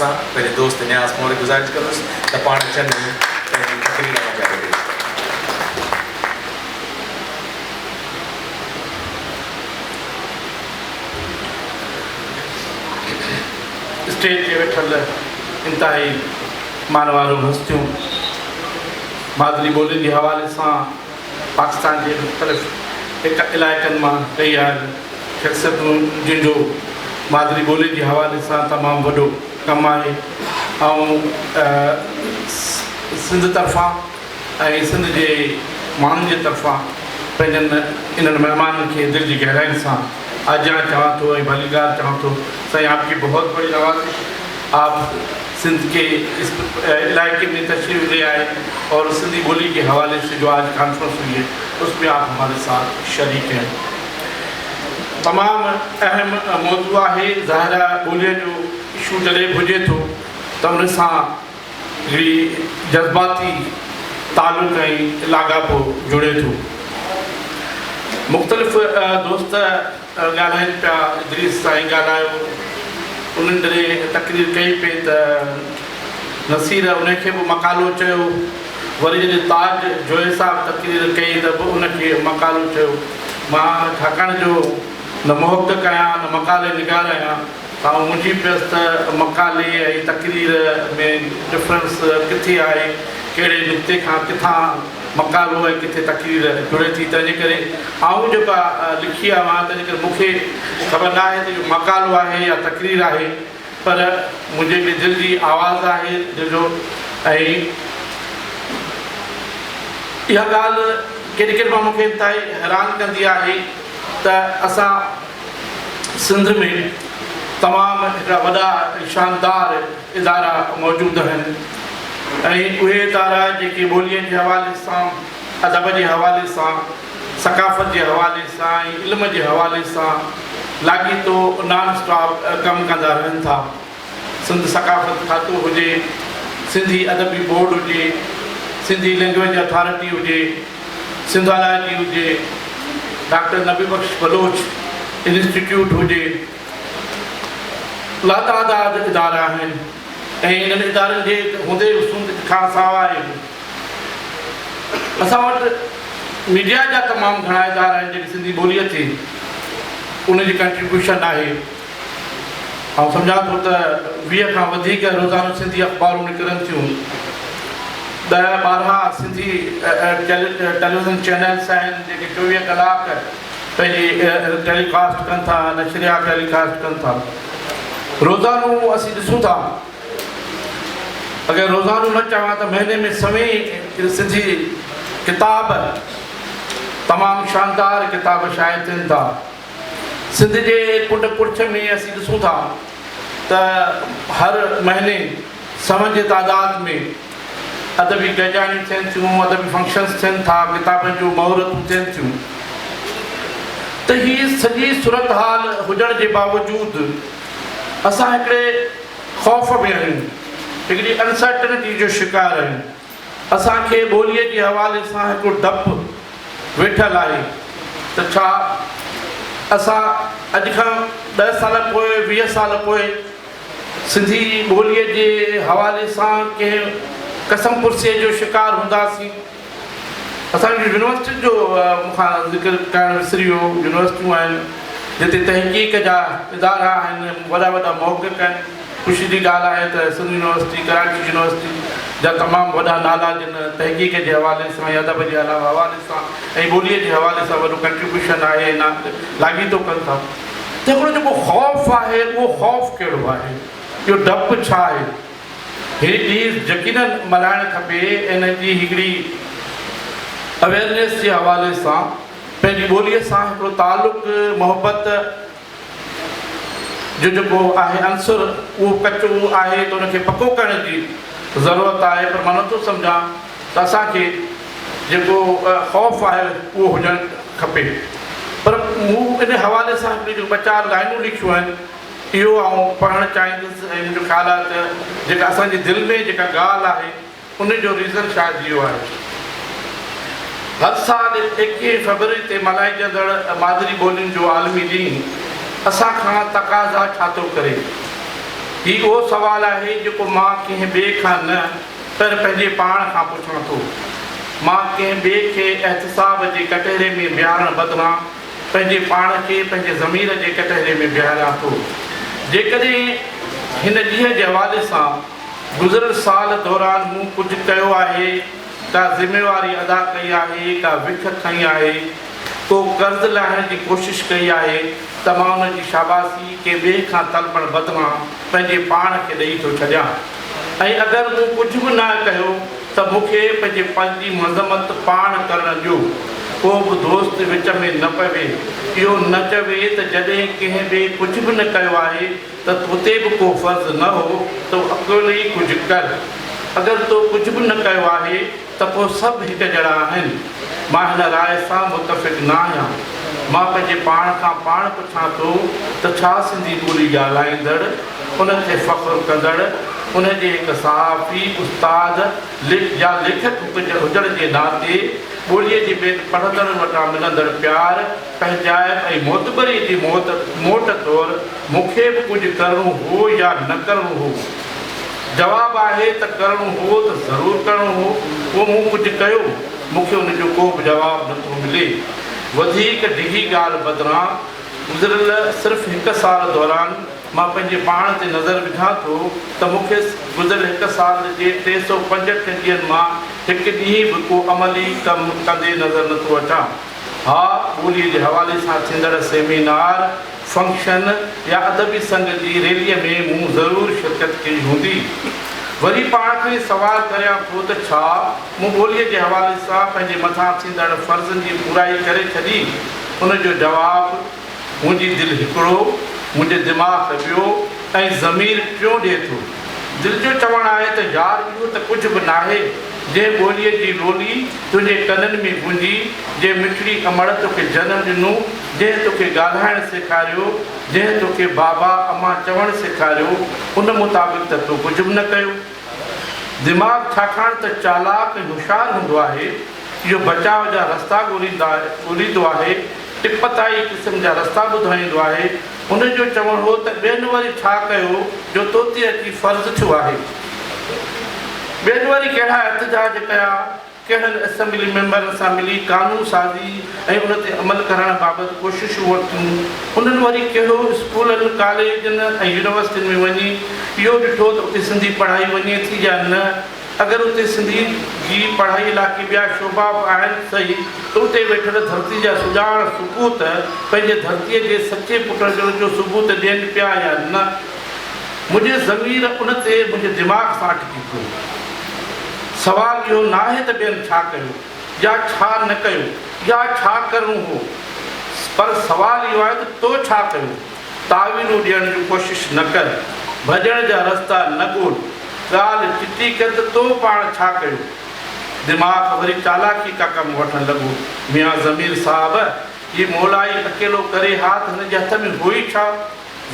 سان پنهنجي دوست نياز پنهور کي گذارش ڪندس ته پاڻ اچن ۽ پنهنجي تقرير اوهان جي آڏو پيش ڪن. اسٽيج تي ويٺل انتهائي مانواريون هستيون مادري ٻولين جي حوالي سان پاڪستان جي مختلف علائقن مان ڪئي آيل شخصيتون جن جو مادري ٻولي جي حوالي سان تمام وڏو ڪم آهي. آئون سنڌ طرفان ۽ سنڌ جي ماڻهن جي طرفان پنهنجن انهن مهمانن کي دل جي گهراين سان آجيان چوان ٿو ۽ ڀليڪار چوان ٿو. سائين آپ ڪي بهت بڙي نوازش آپ سنڌ ڪي اس علائقي ۾ تشريف لي آئي اور سنڌي ٻولي ڪي حوالي سي جو آج ڪانفرنس هئي هي اس ۾ آپ هماري ساٿ شريڪ هين. تمام اهم موضوع آهي ظاهر آهي ٻوليء جو اشو جڏهن به هجي ٿو ته ان سان هڪڙي جذباتي تعلق ۽ لاڳاپو جڙي ٿو. مختلف دوست ڳالهائين پيا، ادريس سائين ڳالهايو، انهن جڏهن تقرير ڪئي پئي ته نصير ان کي به مقالو چيو، وري جڏهن تاج جويي صاحب تقرير ڪئي ته به ان کي مقالو چيو. مان ڇاڪاڻ جو نه محقق آهيان نه مقالي نگار آهيان ته آئون منجهي پيس ته مقالي ۽ تقرير ۾ ڊفرنس ڪٿي آهي، ڪهڙي نقطي کان ڪٿان مقالو ۽ ڪٿي تقرير جڙي ٿي، تنهنجي ڪري آئون جيڪا لکي آيو آهيان تنهنجي ڪري مون کي خبر نه آهي ته اهو مقالو آهي يا تقرير آهي پر منهنجي هڪڙي دل جي آواز آهي دل جو ۽ اها ڳالهه ڪيڏي ڪيڏي مهل مون کي انتهائي حيران ڪندي آهي ته اسان سنڌ ۾ تمام هڪڙا وڏا ۽ شاندار ادارا موجود آهن ۽ اهي ادارا جيڪي ٻوليء جي حوالي سان، ادب جي حوالي سان، ثقافت جي حوالي سان ۽ علم جي حوالي سان لاڳيتو نان اسٽاپ ڪم ڪندا رهن ٿا. سنڌ ثقافت کاتو هجي، سنڌي ادبي بورڊ هجي، سنڌي لينگويج اٿارٽي هجي، سنڌالاجي هجي، ڊاڪٽر نبي بخش بلوچ انسٽيٽيوٽ هجي، لاتعداد ادارا آهن ۽ انهن ادارن جي هوندي سوند کان سواء به اسان وٽ ميڊيا جا تمام گهڻا ادارا آهن جيڪي سنڌي ٻوليء تي ان جي ڪنٽريبيوشن آهي. آئون سمجهان ٿو ته 20 کان وڌيڪ روزانو سنڌي اخبارون نڪرن ٿيون، ڏهه 12 سنڌي ٽيليويزن چينلز آهن جيڪي 24 ڪلاڪ پنهنجي ٽيلي ڪاسٽ ڪن ٿا، نشريات ٽيلي ڪاسٽ ڪن ٿا. روزانو اسين ڏسون ٿا اگر روزانو نه چوان ته مهيني ۾ سوين سنڌي ڪتاب تمام شاندار ڪتاب شايع ٿين ٿا. سنڌ جي ڪنڊ ڪڙڇ ۾ اسين ڏسون ٿا ته هر مهيني سون جي تعداد ۾ ادبي گڏجاڻيون ٿين ٿيون، ادبي فنڪشنز ٿين ٿا، ڪتابن جون مهورتون ٿين ٿيون ته هي سڄي صورتحال هجڻ جي باوجود اسان هڪڙي خوف ۾ آهيون، هڪڙي انسرٽنٽي جو شڪار آهيون. اسان کي ٻوليء جي حوالي سان هڪڙو ڊپ ويٺل آهي ته ڇا اسان اڄ کان ڏهه سال پوء، 20 سال پوء سنڌي ٻوليء جي حوالي سان ڪنهن ڪسمپرسيء جو شڪار هونداسين؟ اسان جون يونيورسٽين جو مون کان ذڪر ڪرڻ وسري ويو، يونيورسٽيون آهن جتي تحقيق جا ادارا آهن، وڏا وڏا محقق آهن، خوشي جي ڳالهه آهي ته سنڌ يونيورسٽي، ڪراچي يونيورسٽي جا تمام وڏا نالا جن تحقيق جي حوالي سان يا ادب جي حوالي سان ۽ ٻوليء جي حوالي سان وڏو ڪنٽريبيوشن آهي ۽ لاڳيتو ڪن ٿا ته هڪڙو جيڪو خوف آهي اهو خوف ڪهڙو آهي؟ اهو ڊپ ڇا آهي؟ هي ڏينهن يقينن ملهائڻ کپي ان جي هڪڙي اويئرنيس جي حوالي سان پنهنجي ٻوليء سان هڪڙو تعلق محبت جو جيڪو آهي عنصر اهو ڪچو آهي ته ان کي پڪو ڪرڻ جي ضرورت آهي پر مان نٿو سمجهان ته اسان کي جيڪو خوف آهي اهو هجڻ کپي پر مون ان حوالي سان هڪڙي جيڪو ٻه چار لائنون لکيون آهن اهو آئون پڙهڻ چاهيندس ۽ منهنجو خيال آهي ته جيڪا اسان جي دل ۾ جيڪا ڳالهه آهي ان جو ريزن شايد اهو آهي. هر سال 21 فيبروري تي ملهائجندڙ مادري ٻولين جو عالمي ڏينهن اسان کان تقاضا ڇا ٿو ڪري؟ هي اهو سوال آهي جيڪو مان ڪنهن ٻئي کان نه پر پنهنجي پاڻ کان پڇان ٿو. مان ڪنهن ٻئي کي احتساب جي ڪٽهري ۾ بيهارڻ بدران پنهنجي پاڻ کي پنهنجي ضمير جي ڪٽهري ۾ بيهاريان ٿو. جيڪڏهن هن ڏينهن جي حوالي سان گذريل سال دوران مون ڪجهه ڪيو آهي، ڪا ذميواري ادا ڪئي آهي، ڪا وک کنئي آهي، ڪو قرض لاهڻ جي ڪوشش ڪئي آهي ته مان ان جي شاباسي ڪنهن ٻئي کان طلبڻ بدران پنهنجي پاڻ کي ڏئي ٿو ڇڏيان ۽ اگر مون ڪجهه به نه ڪيو ته مون کي پنهنجي پنهنجي مذمت پاڻ ڪرڻ ڏيو. ڪو به دوست وچ ۾ نه پوي. اهو نه چوي ته جڏهن ڪنهن ٻئي ڪجهه به نه ڪيو آهي ته توتي به ڪو فرض نه هو ته اڪيلو ئي ڪجهه ڪر. اگر تو ڪجهه به نه ڪيو آهي ته پوء سڀ هڪ جهڙا آهن. مان هن راء سان متفق نه آهيان. مان پنهنجي پاڻ کان پاڻ پڇان ٿو ته ڇا سنڌي ٻولي ڳالهائيندڙ، ان تي فخر ڪندڙ، ان جي هڪ صحافي، استاد يا ليکڪ هجڻ جي ناتي ٻوليء جي ٻين پڙهندڙن وٽان ملندڙ پيار، پنهنجائپ ۽ معتبريء جي موٽ طور مون کي به ڪجهه ڪرڻو هو يا نه ڪرڻو هو؟ جواب آهي ته ڪرڻو هو ته ضرور ڪرڻو هو، پوء مون ڪجهه ڪيو؟ مون کي ان جو ڪو به جواب نه ٿو ملي. وڌيڪ ڊگهي ڳالهه بدران گذريل صرف هڪ سال دوران مان پنهنجي پاڻ تي نظر وجهان ٿو ته مون کي گذريل هڪ سال جي 365 ڏينهن مان هڪ ڏينهن به ڪو عملي ڪم ڪندي نظر نه ٿو اچان. ها، ٻوليء جي حوالي سان ٿيندڙ سيمينار، فنڪشن يا ادبي سنگ جي ريليء ۾ مون ضرور شرڪت ڪئي هوندي. وري پاڻ کان ئي سوال ڪريان ٿو ته ڇا مون ٻوليء جي حوالي سان پنهنجي مٿان ٿيندڙ فرضن جي پورائي ڪري ڇڏي؟ ان جو جواب منهنجي دل هڪڙو، منهنجي دماغ ٻيو ۽ ضمير ٽيون ڏئي ٿو. دل جو چوڻ آهي ته يار اهو ته ڪجهه به ناهي، جنهن ٻوليء جي لولي تنهنجي ڪنن ۾ گونجي، جنهن مٺڙي امڙ توکي جنم ڏنو، جنهن توکي ڳالهائڻ سيکاريو، جنهن توکي بابا، امان چوڻ سيکاريو، ان مطابق ته تو ڪجهه به نه ڪيو. دماغ ڇاڪاڻ ته چالاڪ ۽ هوشيار هوندو آهي، اهو بچاء جا رستا ڳوليندو آهي، ٽپتائي قسم جا رستا ٻڌائيندو آهي. هن جو چوڻ هو ته ٻين وري ڇا ڪيو جو توتي اچي فرض ٿيو آهي؟ ٻين وري ڪهڙا احتجاج ڪيا؟ ڪهڙن اسيمبلي ميمبرن سان ملي قانون سازي ۽ ان تي عمل ڪرائڻ بابت ڪوششون ورتيون؟ انهن وري ڪهڙو اسڪولن، ڪاليجن ۽ يونيورسٽين ۾ وڃي اهو ڏٺو ته اتي سنڌي پڙهائي وڃي ٿي يا نه؟ اگر اتي سنڌي جي پڙهائي لاء ڪي ٻيا شعبا به آهن سهي ته اتي ويٺل ڌرتي جا سڄاڻ سپوت پنهنجي ڌرتيء جي سچي پٽ هجڻ جو ثبوت ڏين پيا يا نه؟ منهنجي ضمير ان تي منهنجي دماغ سان اٽڪي پيو. سوال اهو ناهي ته ٻين ڇا ڪيو يا ڇا نه ڪيو يا ڇا ڪرڻو هو پر سوال اهو آهي ته تو ڇا ڪيو؟ تاويلون ڏيڻ جون ڪوشش نه ڪر، ڀڄڻ جا رستا نه ڳول، ڳالهه چٽي ڪر ته تو پاڻ ڇا ڪيو؟ دماغ وري چالاڪي ڪا ڪم وٺڻ لڳو، ميان ضمير صاحب، هي مولائي اڪيلو ڪري ها ته هن جي هٿ ۾ هو ئي ڇا؟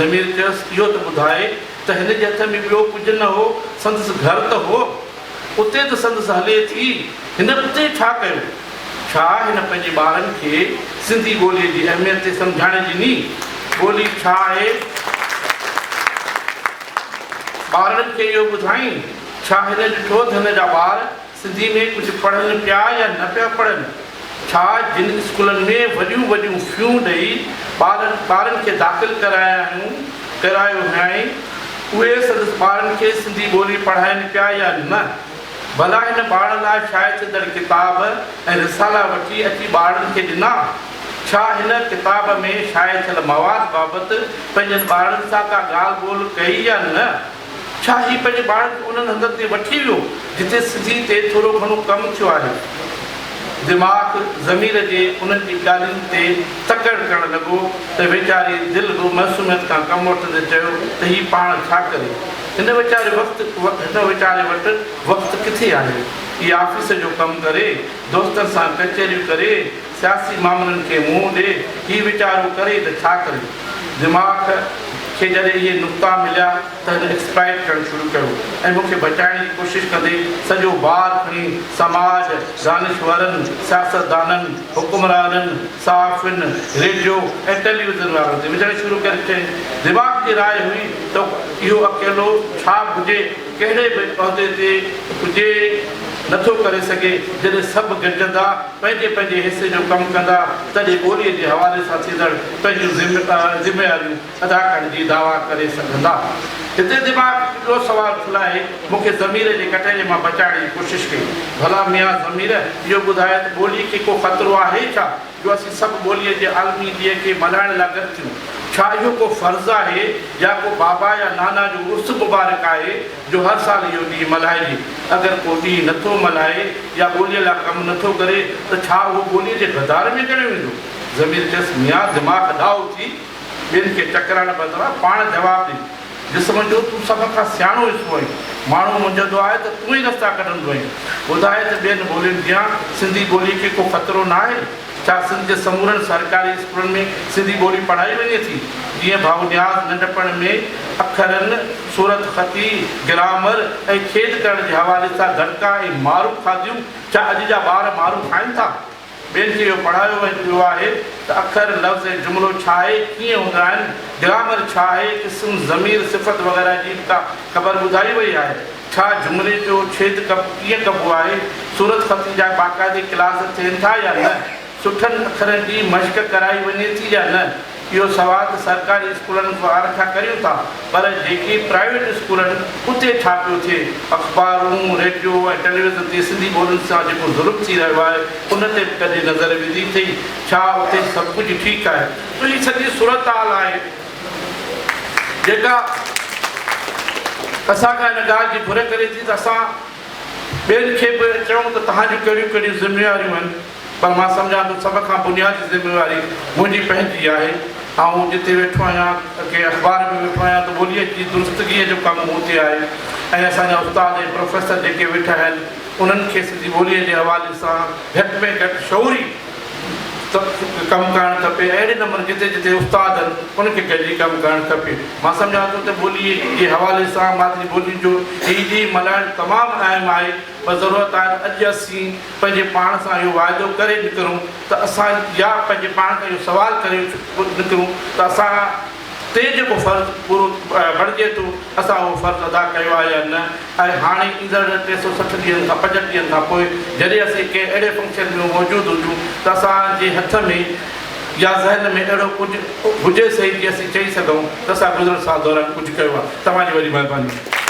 ضمير چيس، اهو ته ٻڌائي ته هن جي هٿ ۾ ٻيو ڪجهه نه هو، سندس گهر ته هو. اتي ته سندس هلي ٿي، هن اتي ڇا ڪيو؟ ڇا هن پنهنجي ٻارن کي سنڌي ٻوليء جي اهميت تي سمجهاڻي ڏني؟ ٻولي ڇا آهي؟ ٻارڙن کي اهو ٻڌائين؟ ڇا هن ڏٺو ته هن جا ٻار سنڌي ۾ ڪجهه پڙهن پيا يا نه پيا پڙهن؟ ڇا جن اسڪولن ۾ وڏيون وڏيون فيون ڏئي ٻارن کي داخل ڪرايو هيائين، اهي سندس ٻارن کي سنڌي ٻولي پڙهائين پيا يا نه؟ ڀلا هن ٻارڙن لاء شايع ٿيندڙ ڪتاب ۽ رسالا وٺي اچي ٻارڙن کي ڏنا؟ ڇا هن ڪتاب ۾ شايع ٿيل مواد بابت پنهنجن ٻارڙن سان ڪا ڳالهه ٻولهه ڪئي يا نه؟ ڇا هي پنهنجي ٻارن کي انهن هنڌن تي وٺي ويو جتي سنڌي تي ٿورو گهڻو ڪم ٿيو آهي؟ دماغ ضمير جي انهن جي ڳالهين تي تڪڙ ڪرڻ لڳو ته ويچاري دل به معصوميت کان ڪم وٺندي چيو ته هي پاڻ ڇا ڪري؟ هن ويچاري وقت هن ويچاري وٽ وقت ڪٿي آهي؟ هي آفيس جو ڪم ڪري، دوستن سان ڪچهريون ڪري، سياسي مامرن کي منهن ڏي، هي ويچارو ڪري ته ڇا ڪري؟ دماغ کي. کي جڏهن اهي نقطا مليا ته هن ايڪسپلائيٽ ڪرڻ شروع ڪيو ۽ مون کي بچائڻ جي ڪوشش ڪندي سڄو بار کڻي سماج، دانشورن، سياستدانن، حڪمرانن، صحافين، ريڊيو ۽ ٽيليويزن وارن تي وجهڻ شروع ڪري ڇڏيائين. دماغ جي راء هئي ته اهو اڪيلو ڇا به هجي، ڪهڙي به عهدي تي هجي نٿو ڪري سگهي، جڏهن سڀ گڏجندا، پنهنجي پنهنجي حصي جو ڪم ڪندا، تڏهن ٻوليء جي حوالي سان ٿيندڙ پنهنجون ذميواريون ادا ڪرڻ جي دعويٰ ڪري سگهندا. هتي دماغ هڪ ٻيو سوال ڇلائي مون کي ضمير جي ڪٽهري مان بچائڻ جي ڪوشش ڪئي. ڀلا ميان ضمير اهو ٻڌاء ته ٻوليء کي ڪو خطرو آهي ڇا جو اسين سڀ ٻوليء جي عالمي ڏينهن کي ملهائڻ لاء گڏ ٿيون؟ ڇا اهو ڪو فرض آهي يا ڪو بابا يا نانا جو عرس مبارڪ آهي جو هر سال اهو ڏينهن ملهائجي؟ اگر ڪو ڏينهن نٿو ملهائي يا ٻوليء لاء ڪم نٿو ڪري ته ڇا اهو ٻوليء جي غدار ۾ ڳڻيو ويندو؟ ضمير چيس، ميان دماغ ڏاهو ٿي ٻين کي چڪرائڻ بدران پاڻ جواب ڏي. جسم جو تون سڀ کان سياڻو حصو آهين. ماڻهو منجهندو آهي ته تون ئي رستا ڪڍندو آهين. ٻڌاء ته ٻين ٻولين جيان سنڌي ٻولي کي ڪو خطرو ناهي؟ ڇا سنڌ جي سمورن سرڪاري اسڪولن ۾ سنڌي ٻولي پڙهائي وڃي ٿي؟ جيئن ڀائو نياز ننڍپڻ ۾ اکرن، صورتخطي، گرامر ۽ کيڏ ڪرڻ جي حوالي سان دڙڪا ۽ مارون کاڌيون، ڇا اڄ جا ٻار مارون کائن ٿا؟ ٻين کي اهو پڙهايو ويو آهي ته اکر، لفظ ۽ جملو ڇا آهي، ڪيئن هوندا آهن، گرامر ڇا آهي، اسم، ضمير، صفت وغيره جي به ڪا خبر ٻڌائي وئي آهي؟ ڇا جملي جو ڇيد ڪيئن ڪبو آهي؟ صورتخطي جا باقاعدي ڪلاس ٿين ٿا يا نه؟ سٺن اکرن جي مشق ڪرائي وڃي ٿي يا نه؟ اهو سوال ته سرڪاري اسڪولن وارن کان ڪريون ٿا پر جيڪي پرائيويٽ اسڪول آهن اتي ڇا پيو ٿئي؟ اخبارون، ريڊيو ۽ ٽيليويزن تي سنڌي ٻولين سان جيڪو ظلم ٿي رهيو آهي ان تي به ڪڏهن نظر وڌي اٿئي؟ ڇا اتي سڀ ڪجهه ٺيڪ آهي؟ ته هي سڄي صورتحال آهي جيڪا اسان کان ان ڳالهه جي گهر ڪري ٿي ته اسان ٻين کي به چئون ته توهان جون ڪهڙيون ڪهڙيون ذميواريون آهن. پر مان سمجهان ٿو سڀ کان بنيادي ذميواري منهنجي پنهنجي آهي. آئون جتي ويٺو آهيان، ڪنهن اخبار ۾ ويٺو آهيان ته ٻوليء جي درستگيء جو ڪم مون تي آهي ۽ اسان جا استاد ۽ پروفيسر جيڪي ويٺا آهن، انهن کي سنڌي ٻوليء جي حوالي سان گهٽ ۾ گهٽ شعوري ڪم ڪرڻ کپي. اهڙي نموني جتي جتي استاد آهن، انهن کي گڏجي ڪم ڪرڻ کپي. مان سمجهان ٿو ته ٻوليء جي حوالي سان مادري ٻولين جو هي ڏينهن ملهائڻ تمام اهم آهي. پر ضرورت آهي ته اڄ اسين پنهنجي پاڻ سان اهو واعدو ڪري نڪرون ته اسان يا پنهنجي پاڻ کان اهو سوال ڪري نڪرون ته اسان تي جيڪو فرض پورو بڻجي ٿو اسان اهو فرض ادا ڪيو آهي يا نه ۽ هاڻي ايندڙ 360 ڏينهن کان 65 ڏينهن کان پوء جڏهن اسين ڪنهن اهڙي فنڪشن ۾ موجود هجون ته اسان جي هٿ ۾ يا ذهن ۾ اهڙو ڪجهه هجي سهي جي اسين چئي سگهون ته اسان گذريل سال دوران ڪجهه ڪيو آهي. توهان جي وڏي مهرباني.